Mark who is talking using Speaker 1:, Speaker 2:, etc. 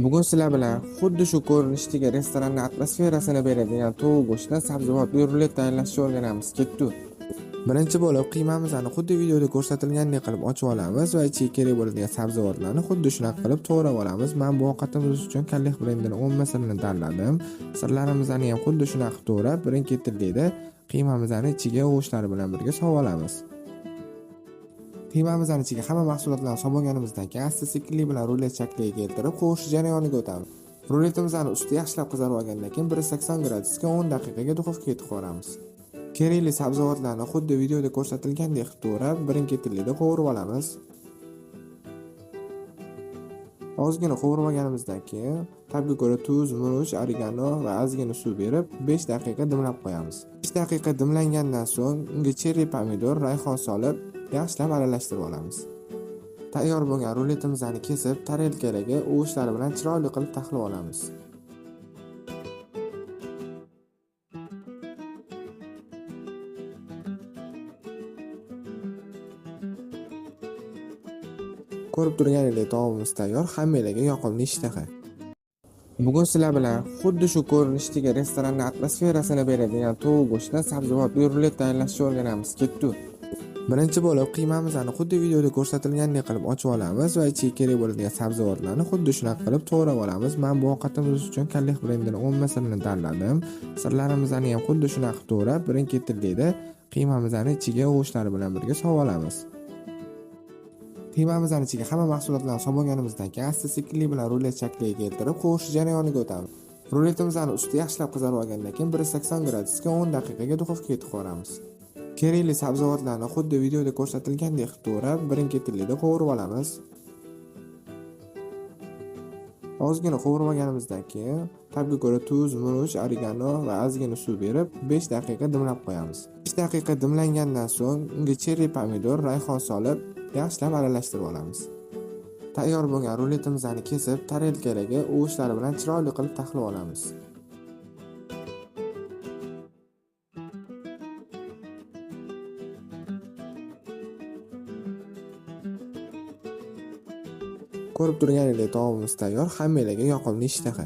Speaker 1: Bugun sizlar bilan xuddi shu ko'rinishdagi restoranning atmosferasini beradigan tovuq go'shtidan sabzavotli rulet tayyorlashni o'rganamiz. Ketdik. Birinchi bo'lib qiymamizni xuddi videoda ko'rsatilgandek qilib ochib olamiz va ichiga kerak bo'ladigan sabzavotlarni xuddi shunaqa qilib to'g'rab olamiz. Men bu ovqatimiz uchun Kalleh brendini 10 sirini tanladim. Sirlarimizni ham xuddi shunaqa qilib to'g'rab, birin-ketinlikda qiymamizni ichiga go'shtlari bilan birga solib olamiz. Qiymamizni ichiga hamma mahsulotlarni solib olganimizdan keyin asta-sekinlik bilan rulet shakliga keltirib, qovurish jarayoniga o'tamiz. Ruletimizni usti yaxshilab qizarib olgandan keyin 180 gradusga 10 daqiqaga duxovkaga tiqib yuboramiz. Kerakli sabzavotlarni xuddi videoda ko'rsatilgandek qilib to'g'rab, birin-ketinlikda qovurib olamiz. Ozgina qovurib olganimizdan keyin ta'bga ko'ra tuz, murch, oregano va ozgina suv berib 5 daqiqa dimlab qo'yamiz. 5 daqiqa dimlangandan so'ng unga cherry pomidor, rayhon solib yaxshilab aralashtirib olamiz. Tayyor bo'lgan ruletimizni kesib, tarelkalarga uvishlari bilan chiroyli qilib taxlab olamiz. Ko'rib turganingizdek taomimiz tayyor, hammanglarga yoqimli ishtaha. Bugun sizlar bilan xuddi shu ko'rinishdagi restoranning atmosferasini beradigan tovuq go'shtidan sabzavotli rulet tayyorlashni o'rganamiz. Ketdik. Birinchi bo'lib qiymamizni xuddi videoda ko'rsatilgandek qilib ochib olamiz va ichiga kerak bo'ladigan sabzavotlarni xuddi shunaqa qilib to'g'rab olamiz. Men bu ovqatimiz uchun Kalleh brendini 10 sirini tanladim. Sirlarimizni ham xuddi shunaqa qilib to'g'rab, birin-ketinlikda qiymamizni ichiga go'shtlari bilan birga solib olamiz. Qiymamizni ichiga hamma mahsulotlarni solib olganimizdan keyin asta-sekinlik bilan rulet shakliga keltirib, qovurish jarayoniga o'tamiz. Ruletimizni usti yaxshilab qizarib olgandan keyin 180 gradusga 10 daqiqaga duxovkaga tiqib yuboramiz. Kerakli sabzavotlarni xuddi videoda ko'rsatilgandek qilib to'g'rab, birin-ketinlikda qovurib olamiz. Ozgina qovurib olganimizdan keyin ta'bga ko'ra tuz, murch, oregano va ozgina suv berib 5 daqiqa dimlab qo'yamiz. 5 daqiqa dimlangandan so'ng unga cherry pomidor, rayhon solib yaxshilab aralashtirib olamiz. Tayyor bo'lgan ruletimizni kesib, tarelkalarga uvishlari bilan chiroyli qilib taxlab olamiz. Ko'rib turganingizdek taomimiz tayyor, hammanglarga yoqimli ishtaha.